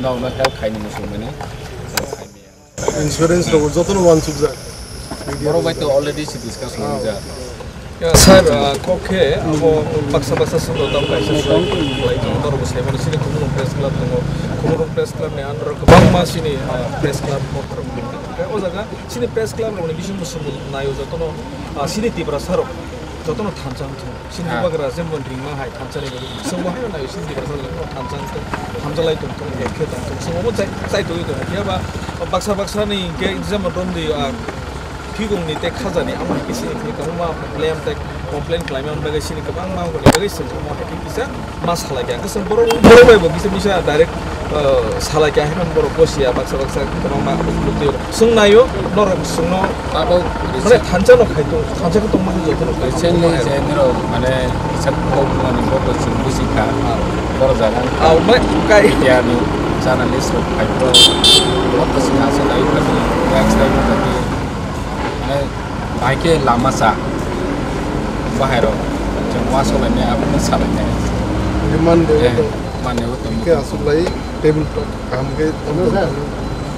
nokno help khaini muchungmani chwng khaimaya. Insurance rok jotono wansukjak. Borok bai to already se discuss rijak. Ya, sir, ah, kok khe abo baksa baksa swngo tam kaisa swngo lai tongo, norok bo sai mano, chini Khumulwng Press Club tongo, Khumulwng Press Club ni under o kwbangma chini, ah, press club bo khoroknwi tongkha. O jaga chini press club rokni bisingo chwng naio jotono, ah, chini Tiprasa rok jotono thansa wng thung. Chini bubagra jemon ringma hai thansa ni bagwi chwng bo haino naio chini Tiprasa rok jotono thansa wng thung, hamjalai tong thung, ekhe tong thung. Chwng omo chai, chai tongwi tongo. Phiya ba baksa baksa ni hwnkhe jemon romdi, ah, Thwigongni tei khajani amo hai khe sini thwi kwbangma problem tei complain khlaimani bagwi sini kwbangma wngmani bagwi chwng omo hai khe kisa ma salai kha. Hwnkhe chwng borok, borok bai bo kisa misa direct, uh, salai kha, haino borok bosi ya baksa baksa kwbangma chwng naio norok chwngno abo mane thansa no khai tong, thansa khe tongma khe joto no khai tong. Recently je nirok mane kisa kok mani boto chwng busi kha, borok jaga. Abo mane kai. Media ni journalist rok khai pro, boto chwng aswk ai kha ni, next time no kha ni. Mane, bai khe lama sa, bahai rok, chwng uansuk lainai, abono sa lainai. Hwnkhe man de, eh, to, man de, to, hwnkhe aswk lai table talk kaham khe tong. Sir,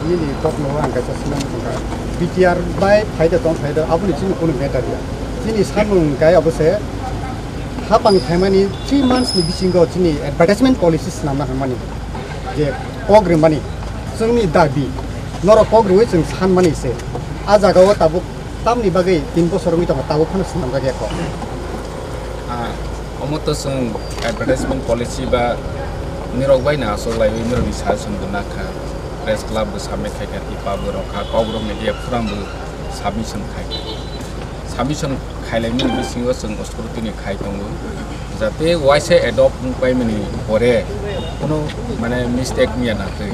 nini talk no ang kaisa swnam tongkha. B T R bai phai de tong, phai de, aboni chini kunu matter ya. Chini samung kai abo se, hapang phaimani three months ni bisingo chini advertisement policy swnamna hwnmani. Je kok rimani chwngni dabi, norok kok rwui chwng sanmani se. A jagao tabuk tamni bagwi tin bosor wngwi tongo, tabuk phano swnamjak ya kok. Ah, omo to chwng advertisement policy ba nirok bai no aswk laiwi nirokni suggestion bo nakha. Press club bo submit khaikha, tipa bo rokha, kok rok media forum bo submission khaikha. Submission khailaimani bisingo chwng scrutiny khai tongo, jate uaisa adopt wngpaimani pore kono mane mistake wngya na twi,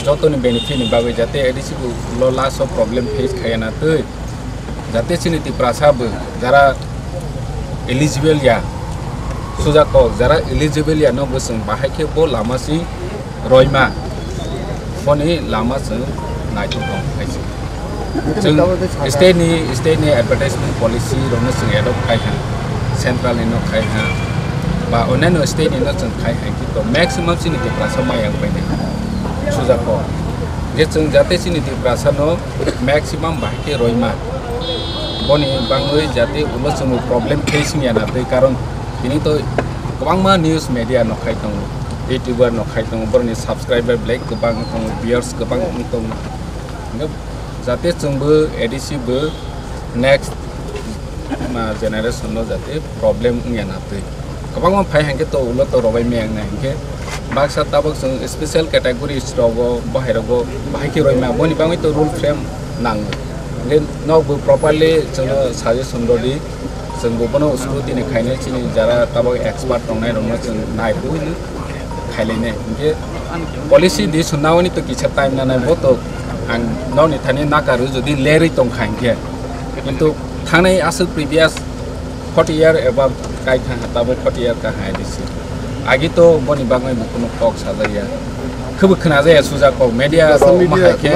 jotoni benefit ni bagwi jate A D C bo ulo last o problem face khaiya na twi, jate chini Tiprasa bo jara eligible ya, suja kok jara eligible ya no bo chwng bahai khe bo lama si roima, boni lama chwng naithok tong khaisi. Chwng state ni, state ni advertisement policy rokno chwng adopt khai kha, central ni no khai kha, ba onyaino state ni no chwng khai kha, kintu maximum chini Tiprasa maya wngpai nai suja kok. Je chwng jate chini Tiprasa no maximum bahai khe roima, boni bangwi jate ulo chwng problem face wngya na twi, karon tini to kwbangma news media no khai tongo. YouTuber no khai tongo, borokni subscriber belai kwbang wng tongo, viewers kwbang wng tongo. Hwnkhe jate chwngbo A D C bo next, ma, generation no jate problem wngya na twi. Kwbangma phai hwnkhe to ulo to robai maya wngnai hwnkhe baksa tabuk chwng special categories rogo, bahai rogo bahai khe roima, boni bagwi to rule frame nango. Hwnkhe nokbo properly chwngno suggestion rwdi. Chwng bo bono scrutiny khainai, chini jara tabuk expert tongnai rokno chwng nai rwui no khailainai. Hinkhe policy di swnna oni to kisa time nanai, bo to ang nokni thani nakarwi jodi lerwi tong kha hinkhe. Kintu thangnai aswk previous forty year above kai kha, tabuk forty year ka hai disi. Agi to boni bagwi bo kunu kok sajaya. Khebo khna jaya suja kok, media rok ma hai khe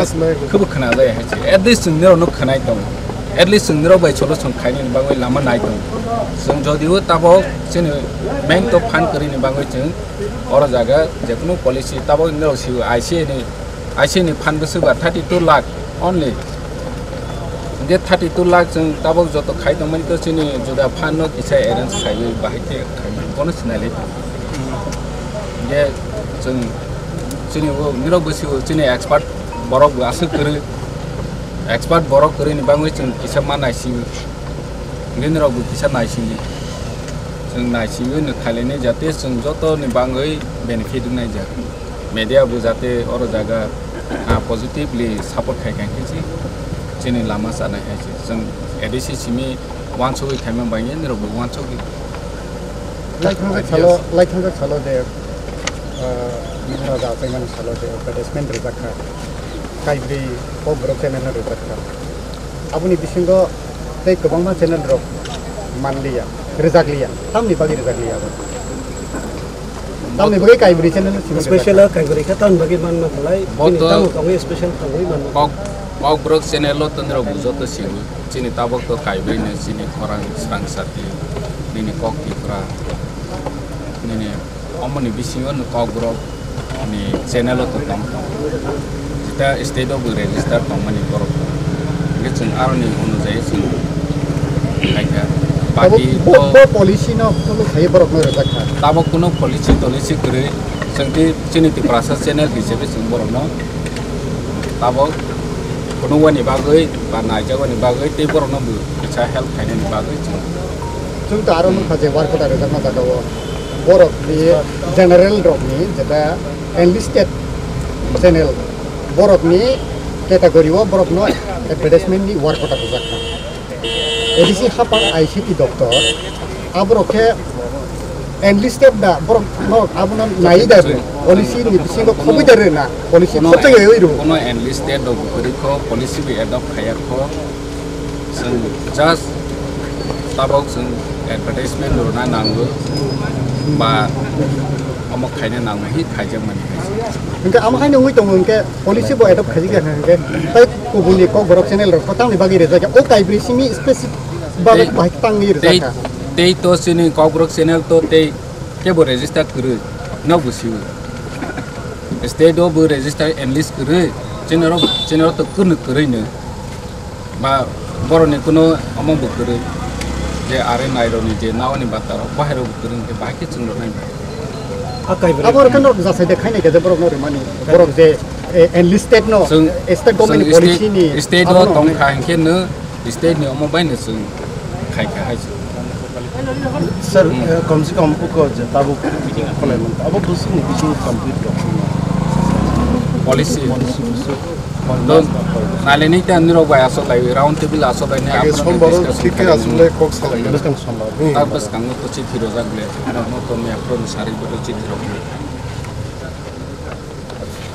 khebo khna jaya hai se. At least chwng nirok no khwnai tongo. At least chwng nirok bai solution khainani bagwi lama nai tongo. Chwng jodio tabok chini main to phan kwrwini bagwi chwng oro jaga jekunu policy tabok nirok sibo I C A ni, I C A ni phan bwswk ba thirty two lakh only. Hingke thirty two lakh chwng tabok joto khai tongmani to chini juda phan no kisa arrange khaiwi bahai khe khaiwi bono sinai lai. Hingke chwng chini o nirok bwsio chini expert borok bo aswk kwrwi, expert borok kwrwini bagwi chwng kisa ma naisingwi, hingke nirok bo kisa naisingwi, chwng naisingwi no khailainai jate chwng jotoni bagwi benefit wngnai ja. Media bo jate oro jaga, ah, positively support khai khai khe se chini lama chanai hai se. Chwng A D C simi uansugwi khaima bai nirok bo uansugwi. Lai thangkha salo, lai thangkha salo de Maharaja achaimani salo je advertisement rijak kha, kaibrwi Kokborok channel no rijak kha. Aboni bisingo tei kwbangma channel rok manliya, rijakliya. Tamni bagwi rijakliya abo? Tamni bagwi kaibrwi channel no simi rijak kha? Special kaibrwi kha, tamni bagwi manma khlai. Bo bini to tamo tongwi special tongwi manma. Kok, Kokborok channel o tondrok bujo to siwi. Chini tabok to kaibrwi no chini khorang srang sati, nini Kok Tripura, nini Omoni bisingo no Kokborok ni channel o tong tong. Jeta state o bo register tongmani borok. Hingke chwng aroni onujai chwng khaikha. Baki bo, to bo policy no follow khaiwi borok no rwjak kha. Tabok kuno policy tolicy kwrwi chwng tei chini Tiprasa channel hisabe chwng borok no tabok phunukmani bagwi ba naijakmani bagwi tei borokno bo kisa help khainani bagwi chwng. Chwng to aro nukha je work order rwjakma jaga o borok ni general rok ni jeta enlisted channel borok ni category o borok no advertisement ni work order rwjak kha. A D C hapang I C T doptor, aborok khe enlisted da, borok no abono nai da rw, policy ni bisingo khobwi da rw na, policy kono khobwi da rw. Kono enlisted rok kwrwi kho, policy bi adopt khaiya kho. Chwng just tabok chwng advertisement rwna nango ba omo khaina nango hi khaijakmani hai se. Hingke amo haino wngwi tongo hingke policy bo adopt khaijak ya hingke tai kubuni Kokborok channel rok tamni bagwi rwjak ya o kaibrwi simi specific bagwi bahai tangwi rwjak kha. Tei to chini Kokborok channel to tei kebo register kwrwi no bo siwi. State o bo register enlist kwrwi chini rok, chini rok to kwrwi kwrwi no. Ba borokni kuno omo bo kwrwi je are nairokni je naoni bata rok bahai rok bo kwrwi hwnkhe bahai khe chwng rok nai. Akai borok khe norok jasai de khainai khe je borok no rwmani. Borok je, eh, enlisted no, chwng, state government ni policy ni state o tong kha hwnkhe no state ni omo bai no chwng khai kha hai se. Sir, eh, kom se kom uko je tabuk kholai man abo bwswk ni bising complete rok. Policy. Policy bwswk. Don, nalini ta nirok bai asok lai, round table asok lai ne. Age apno sombar discuss thik khe khainani. Asok lai kok salai. Bwskang sombar. Hmm. Tak bwskango to chithi rojak le. Ano to me apro sari boto chithi rok le.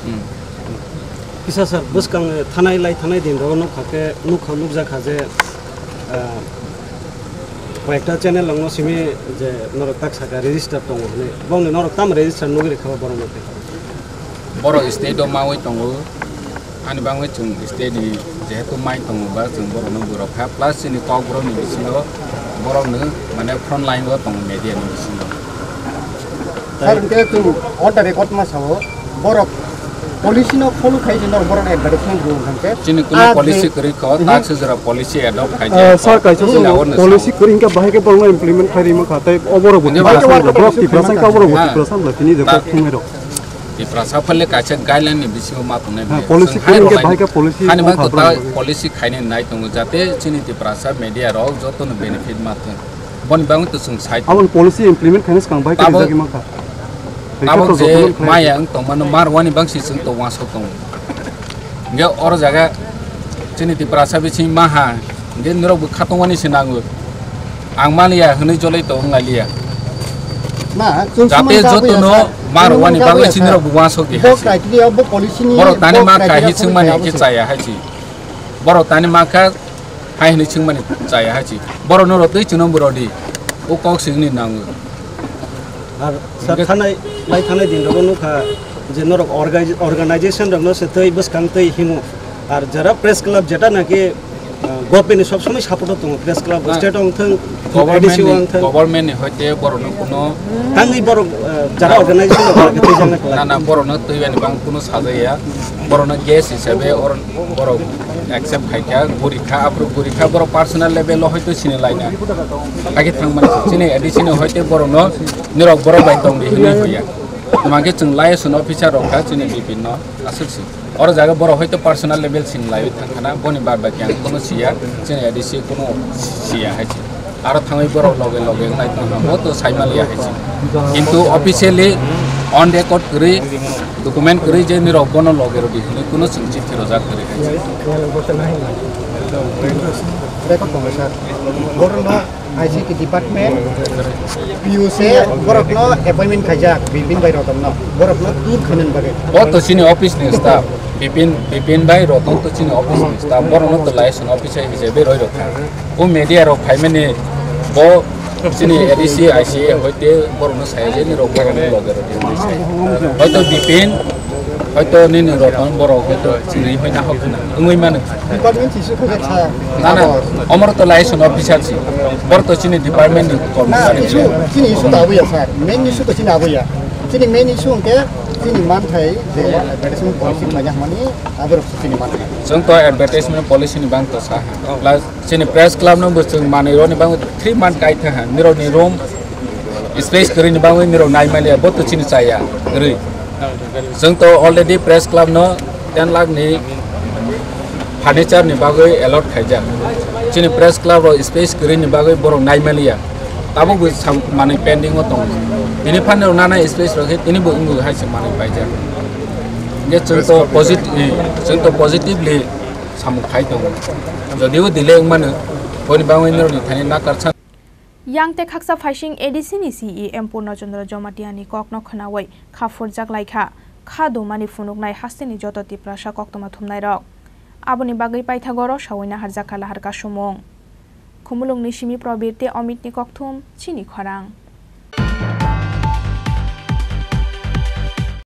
Hmm. Kisa sir, bwskang, eh, thanai lai thanai din rogo nukha khe, nukha nukjak kha je, ah, koyekta channel rokno simi je norok tak saka register tongo hwnwi. Bongni norok tamo register nugwi rikha ba borok no tei? Borok state o mawi tongo. Ani bangwi chwng state ni jehetu mai tongo ba chwng borokno bwrok kha, plus chini kokborok ni bisingo borok no mane front line o tongo media ni bisingo. Sir, hingke chwng on the record ma sao, borok policy no follow khai je norok borok advertisement rw hwnkhe. Chini kuno policy kwrwi kho, tak se jora policy adopt khai je. Sir, kaisa policy kwrwi hingke bahai khe borok no implement khai rima kha, tai oborok bo Tiprasa, borok Tiprasa khe oborok bo Tiprasa bwla tini je kok thumai rok. Tiprasa phale kaisa guideline ni bisingo ma tongnai biya. Policy kwrwi hingke bahai khe policy hani ma to ta policy khaini nai tongo jate chini Tiprasa media rok joto no benefit ma thung. Boni bangwi to chwng side. Aboni policy implement khaini swkang bahai khe rijak ima kha. Tabok je maya wng tongmano mar wani bangsi chwng to wansok tongo. Hingke oro jaga chini Tiprasa bising maha, hingke norok bo khatungmani se nango. Ang maliya hwnwi jolai to wng lailiya. Jate jotono mar wani bagwi chini rok bo wansok di hai se. Borok tani ma kha hi chwngmani khe chaya hai se. Borok tani ma kha hai hwnwi chwngmani chaya hai se. Borok norok twi chwngno borok di. O kok singni nango. Ar sir, thanai, lai thanai din rogo nukha je norok orga-, organization rokno se tei bwskang tei hino. Ar jara press club jeta naki, ah, government ni sob somoi support o tongo, press club state ong thung, A D C o ong thung. Government ni hoite borok no kuno tangwi borok, ah, jara organization rok tei jang na na borok no twi ani bang kuno sajaya, borok no guest hisabe or borok accept khai kha, guri kha, aphuru guri kha, borok personal level o hoito sini laina. Age thang mani chini A D C ni hoite borok no nirok borok bai tong di hinwi hoya. Tuma khe chwng liaison officer rok kha chini bipin no aswk si. Oro jaga borok hoito personal level sini laiwi thang khana, boni bad bai khe ang kuno siya, chini A D C kuno siya hai se. Aro thangwi borok loge loge wngnai tongkha, bo to saimaliya hai se. Kintu officially on record kwrwi, document kwrwi je nirok bono loge rwdi hwnwi kuno chwng chithi rwjak kwrwi hai se. Record tongo sir. Borokno I C T department, P U C, borokno appointment khaijak, Bipin bai Rotonno, borokno tour khainani bagwi. Bo to chini office ni staff, Bipin, Bipin bai Roton to chini office ni staff, borokno to liaison officer hisabe roi rok kha. O media rok phaimani bo chini A D C, I C A hoite borokno saya je nirok borokno loge rok sai. Hoito Bipin, hoito nini Roton borok hoito chini hoina hok khna wngwi mano. Department issue khaijak sa. Na, na, omor to liaison officer si. Bor to chini department ni Na, kormchari. Issue, chini issue ta abuya sir. Main issue to chini abuya. Chini main issue hwnkhe chini manthai je advertisement policy khaijak mani aborok chini manthai. Chwng to advertisement policy ni bang to sa. Plus chini press club no bo chwng manwi roni bang three month kai tha ha. Nirok ni room space kwrwini bagwi nirok naimaliya, bo to chini chaya kwrwi. Chwng to already press club no ten lakh ni furniture ni bagwi allot khaijak. Chini press club rok space kwrwini bagwi borok naimaliya. Tabuk bo sam-, manwi pending o tongo. Bini phan rok nana space rok khe tini bo wngwi hai se manwi paijak. Hingke chwng to posit-, eh, chwng to positively samung khai tongo. Jodio delay wngmano, boni bagwi nirok ni thani nakar san. Yang tei khaksa phaising A D C ni C E M Purno Chandra Jamatia ni kokno khwnawi kha phurjak lai kha, kha dumani phunuknai hasteni joto Tiprasa koktwma thumnairok. Aboni bagwi paithago oro sawi naharjak kha lahar kasumung. Khumulwngni simi Probir tei Omitni kokthum chini khorang.